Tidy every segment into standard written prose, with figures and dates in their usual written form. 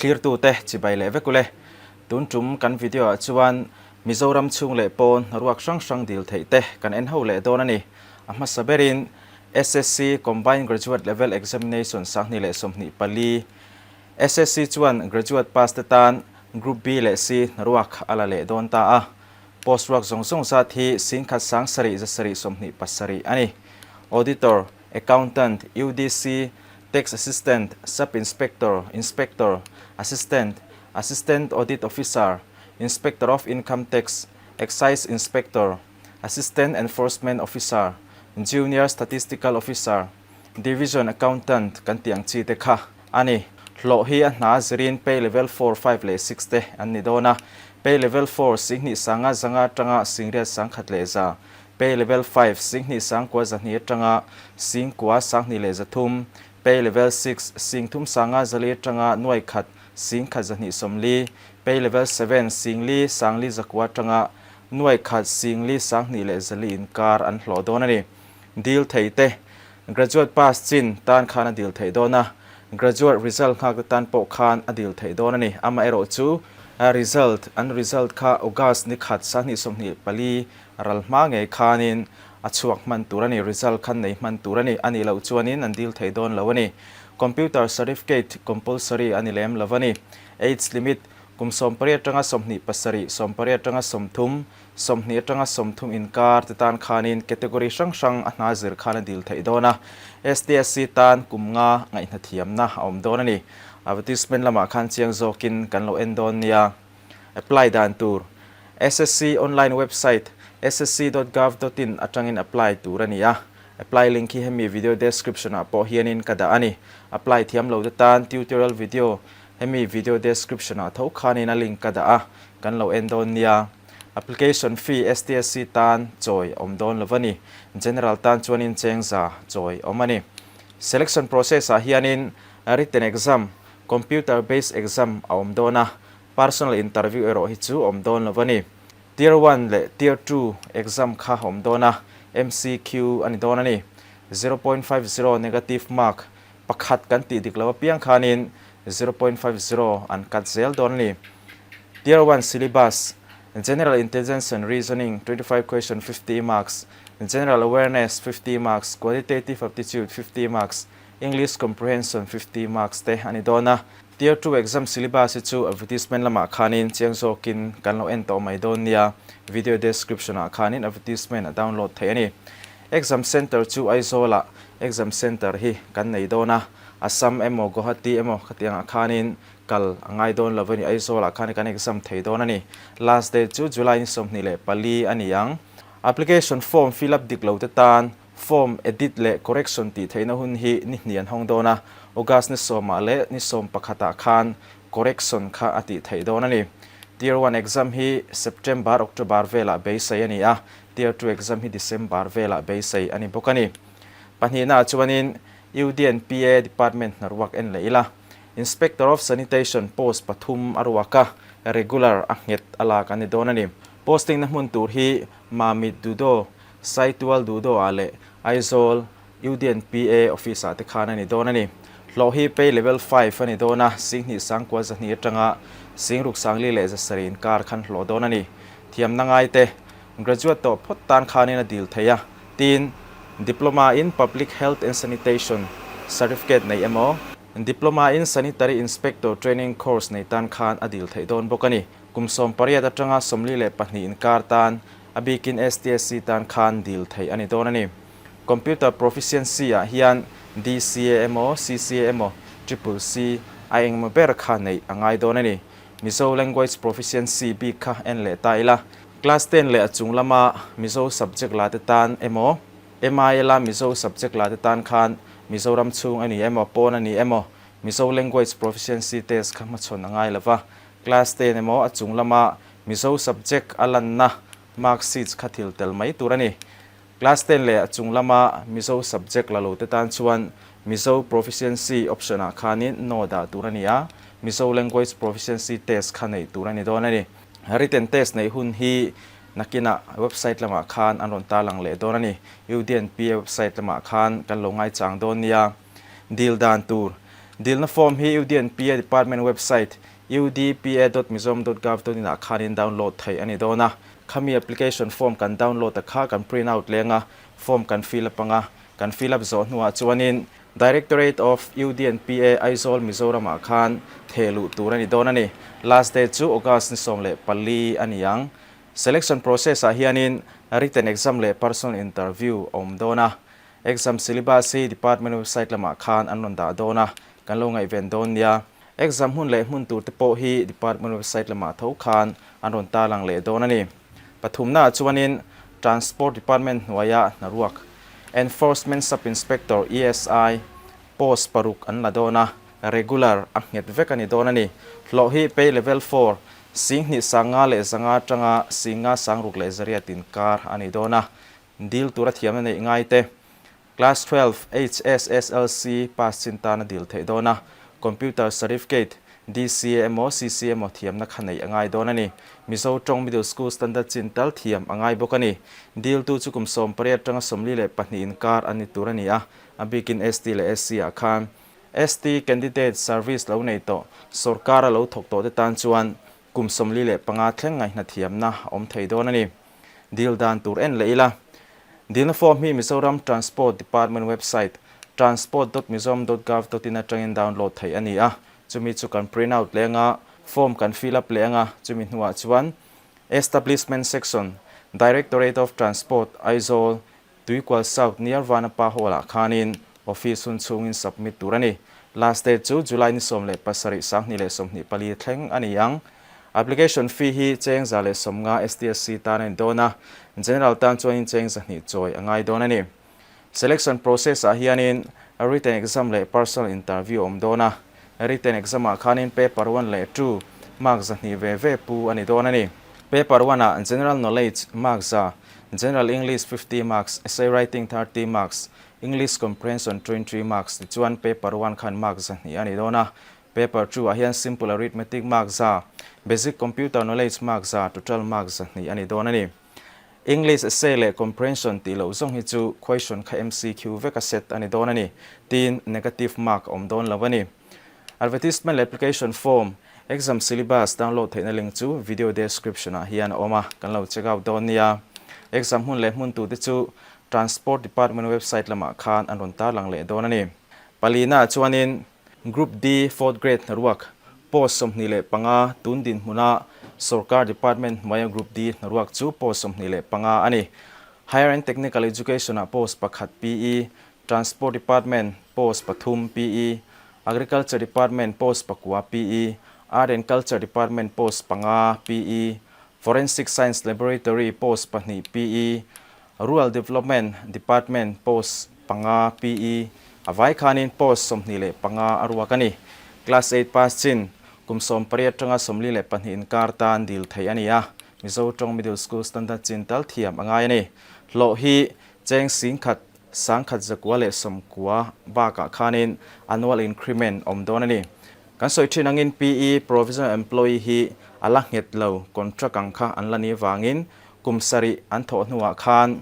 Thlirtute chibai leh vek ule. Tun tum kan video ah chuan Mizoram chhung leh pawn hnaruak hrang hrang dil theih te kan en ho leh dawn a ni. A hmasa berin SSC Combined Graduate Level Examination 2024, SSC chuan Graduate pass te tan Group B leh C hnaruak a la leh dawn ta a. Post ruak zawng zawng zat hi 10,000 7 727 a ni. Auditor, Accountant, UDC, Tax Assistant, Sub Inspector, Inspector, Assistant, Assistant Audit Officer, Inspector of Income Tax, Excise Inspector, Assistant Enforcement Officer, Junior Statistical Officer, Division Accountant kan tih ang chi te kha a ni. Hlawh hi a hna zirin Pay Level four, five leh six te an ni dawn a. Pay Level four, 2000 500 atanga 81,100, Pay Level five, 29 200 atanga 9203, Pay Level six, 3504 atanga 1 1,140, Pay Level seven, 4 4,900 atanga 1 4 2,400 inkar an hlawh dawn a ni. Dil thei te, Graduate pass chin tan khan a dil theih dawn a, graduate result nghak te tan pawh khan a dil theih dawn a ni. Amaherawh chu result, an result kha August ni khat 2024 ral hma ngei khanin a chhuak hman tur a ni, result khan nei hman tur a ni. A nih loh chuanin an dil thei dawn lo a ni. Computer certificate compulsory a ni lem lo a ni. Age limit, kum 18 atanga 27, 18 atanga 30, 20 atanga 30 inkar te tan khanin category hrang hrang a hna zir khan a dil theih dawn a. STSC tan kum nga ngaihna thiamna a awm dawn a ni. Advertisement lamah khan chiang zawkin kan lo en dawn nia. Apply dan tur, SSC online website ssc.gov.in atangin apply tur a ni a. Apply link hi hemi video description ah pawh hianin ka dah a ni. Apply thiam lo te tan tutorial video hemi video description ah tho khanin a link ka dah a, kan lo en dawn nia. Application fee STSC tan chawi awm dawn lo a ni. General tan chuanin cheng za chawi awm a ni. Selection process ah hianin written exam, computer based exam a awm dawn a, personal interview erawh hi chu awm dawn lo a ni. Tier one leh Tier two exam kha awm dawn a, MCQ a ni dawn a ni. 0.50 negative mark pakhat kan tih dik lo apiang khanin 0.50 an cut zel dawn a ni. Tier one syllabus, General Intelligence and Reasoning 25 question 50 marks, General Awareness 50 marks, Quantitative Aptitude 50 marks, English Comprehension 50 marks te a ni dawn a. Tier two exam syllabus hi chu advertisement lamah khanin chiang zawkin kan lo en tawh mai dawn nia. Video description ah khanin advertisement a download theih a ni. Exam center chu Aizawl-ah exam center hi kan nei dawn a, Assam emaw Guwahati emaw khatiangah khanin kal a ngai dawn lo a ni, Aizawl-ah khan kan exam thei dawn a ni. Last date chu July ni 24 a ni ang. Application form fill up dik lo te tan form edit leh correction tih theihna hun hi ni hnih an hawng dawn a, August ni sawmah leh ni sawm pakhatah khan correction kha a tih theih dawn a ni. Tier one exam hi September, October velah beisei a ni a, Tier two exam hi December velah beisei a ni bawk a ni. Pahnihnaah chuanin UDNPA Department hnaruak en leh ila, Inspector of Sanitation post pathum a ruak a, regular a nghet a lak a ni dawn a ni. Posting na hmun tur hi Mamit Dudo, Saitual Dudo ah leh Aizawl UDNPA office ah te khan a ni dawn a ni. Hlawh hi pay level five a ni dawn a, 2,000 9,200 atanga 6,407 inkar khan hlawh dawn a ni. Thiamna ngai te, Graduate tawh phawt tan khanin a dil thei a, tin, Diploma in Public Health and Sanitation Certificate nei emaw, Diploma in Sanitary Inspector Training Course nei tan khan a dil theih dawn bawk a ni. Kum 18 atanga 42 inkar tan, a bikin STSC tan khan dil theih a ni dawn a ni. Computer Proficiency ah hian DCA emaw, CCA emaw, Triple C a engemaw ber kha neih a ngai dawn a ni. Mizo Language Proficiency bik kha en leh ta ila. Class ten leh a chung lama Mizo subject la te tan emaw, MIL a Mizo subject la te tan khan Mizoram chhung a ni emaw, pawn a ni emaw, Mizo Language Proficiency Test kha hmachhawn a ngai lova. Class ten emaw a chung lama Mizo subject a lanna mark sheets kha thil tel mai tur a ni. Class ten leh a chung lama Mizo subject la lo te tan chuan Mizo Proficiency option ah khanin No dah tur a ni a, Mizo Language Proficiency Test kha neih tur a ni dawn a ni. Written test neih hun hi nakinah website lamah khan an rawn tarlang leh dawn a ni. UDNPA website lamah khan kan lo ngaichang dawn nia. Dil dan tur. Dilna form hi UDNPA Department website udpa.mizoram.gov.in ah khanin download theih a ni dawn a. Khami application form kan download a kha kan print out leng a, form kan fill up anga kan fill up zawh hnuah chuanin Directorate of UDNPA Aizawl Mizoram ah khan theh luh tur a ni dawn a ni. Last date chu August ni 14 a ni ang. Selection process ah hianin written exam leh personal interview a awm dawn a. Exam syllabus hi department website lamah khan an rawn dah dawn a, kan lo ngaihven dawn nia. Exam hmun leh hmun tur te pawh hi department website lamah tho khan an rawn tarlang leh dawn a ni. Pathumnaah chuanin Transport Department hnuaia hnaruak, Enforcement Sub-Inspector, ESI, post paruk an la dawn a, regular a nghet vek a ni dawn a ni. Hlawh hi pay level four, 25,500 atanga 56,600 inkar a ni dawn a, dil tura thiamna neih ngai te. Class 12 HSSLC pass chin tan a dil theih dawn a, Computer Certificate, DCA emaw CC emaw thiamna kha neih a ngai dawn a ni. Mizo tawng Middle School Standard chin tal thiam a ngai bawk a ni. Diltu chu kum 18 atanga 42 inkar an ni tur a ni a, a bikin ST leh SC ah khan ST candidate service lo nei tawh, sorkar a lo thawk tawh te tan chuan kum 45 thleng ngaihna thiamna a awm thei dawn a ni. Dil dan tur en leh ila. Dilna form hi Mizoram Transport Department website transport dot mizoram dot gov dot in atangin download theih a ni a, chumi chu kan print out leh anga, form kan fill up leh anga, chumi hnuah chuan Establishment Section, Directorate of Transport, Aizawl, Tuikual South near Vanapa Hall ah khanin office hun chhungin submit tur a ni. Last date chu July ni 17 2024 thleng a ni ang. Application fee hi cheng 150 STSC tan a ni dawn a, General tan chuanin cheng 200 chawi a ngai dawn a ni. Selection process ah hianin written exam leh personal interview a awm dawn a, written exam ah khanin paper one leh two mark 200 ve ve pu a ni dawn a ni. Paper one ah General Knowledge mark 100, General English 50 marks, Essay Writing 30 marks, English Comprehension 20 marks tichuan paper one khan mark 200 a ni dawn a. Paper two ah hian Simple Arithmetic mark 100, Basic Computer Knowledge mark 100, total mark 200 a ni dawn a ni. English Essay leh Comprehension tih loh zawng hi chu question kha MCQ veka set a ni dawn a ni. Tin, negative mark a awm dawn lo a ni. Advertisement leh application form, exam syllabus download theihna link chu video description ah hian a awm a, kan lo check out dawn nia. Exam hmun leh hmun tute chu Transport Department website lamah khan an rawn tarlang leh dawn a ni. Palina ah chuanin Group D fourth grade hnaruak post 25 tun dinhmuna sorkar department hnuaia Group D hnaruak chu post 25 a ni. Higher and Technical Education ah post pakhat PE, Transport Department post pathum PE, Agriculture Department post pakua PE, Art and Culture Department post panga PE, Forensic Science Laboratory post pahnih PE, Rural Development Department post panga PE, a vai khanin post 25 a ruak a ni. Class eight pass chin kum 18 atanga 42 inkar tan dil theih a ni a, Mizo tawng Middle School Standard chin tal thiam a ngai a ni. Hlawh hi cheng 11,190 bakah khanin annual increment awm dawn a ni. Kan sawi thin angin PE, Provisional Employee, hi a la nghet lo, contract ang kha an la ni vangin kum sarih an thawh hnuah khan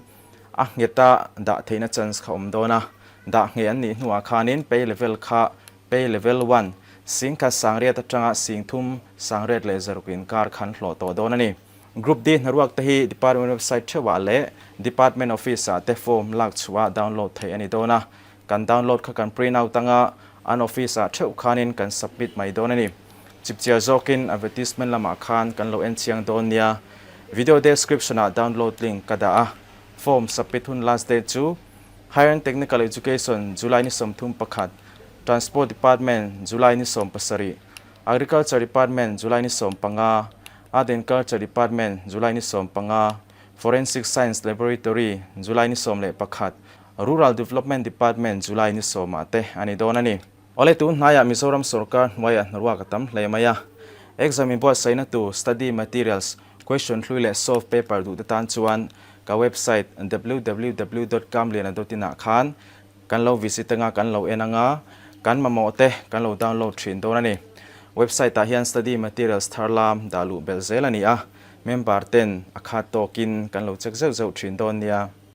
a ngheta dah theihna chance kha awm dawn a. Dah ngheh an nih hnuah khanin pay level kha pay level one, 18,800 atanga 3600 inkar khan hlawh tawh dawn a ni. Group D hnaruak te hi Department website theuhah leh Department office ah te form lak chhuah download theih a ni dawn a. Kan download kha kan print out anga an office ah theuh khanin kan submit mai dawn a ni. Chipchiar zawkin advertisement lamah khan kan lo en chiang dawn nia. Video description ah download link ka dah a. Form submit hun last date chu Higher and Technical Education July ni 31, Transport Department July ni 17, Agriculture Department July ni 15, Art and Culture Department July ni 15, Forensic Science Laboratory July ni 11, Rural Development Department July ni 10 ah te a ni dawn a ni. Awle tun hnaiah Mizoram sorkar hnuaiah hnaruak a tam hle mai a. Exam inbuatsaihna tur study materials, question hlui leh solve paper duh te tan chuan ka website www dot kamliana dot in ah khan kan lo visit anga kan lo en anga kan mamawh te kan lo download thin dawn a ni. Website ah hian study materials thar lam dah luh belh zel a ni a, member ten a khat tawkin kan lo check zeuh zeuh thin dawn nia.